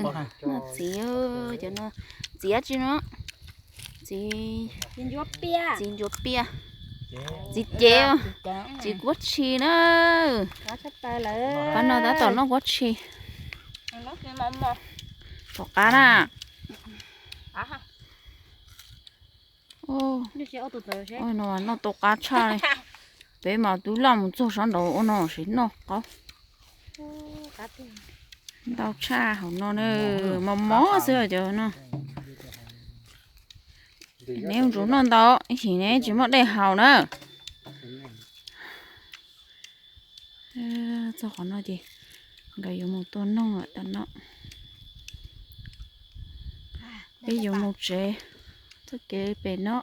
Noj txiv, cov no txiv dab tsi no? Txiv, txiv ncuav piaj, txiv cev, txiv kuab tshis na. Pab no tab tom noj kuab tshis. Tom qab na. Ua no noj tau qab tshaj li. Peb mas twb laj mus txog sab nraud ua no seb noj qaub. Ntau tshaj hauv no na, mos mos xwb cov no. Neb mus noj ntau, ib chim neb tsis muaj dej haus na. Txog qhov no ces nkawd yuav mus tua noog lawm tam no. Peb yuav mus tsev, txoj kev pem no.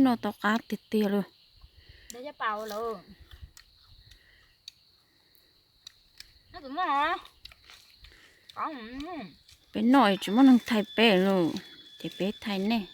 Noj tau qab tiag tiag lawm. Peb noj tsis muaj neeg thaij peb lawm, ces peb thaij nej.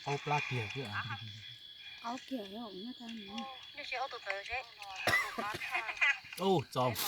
Qaub plab tiag xwb. Ub, txaus.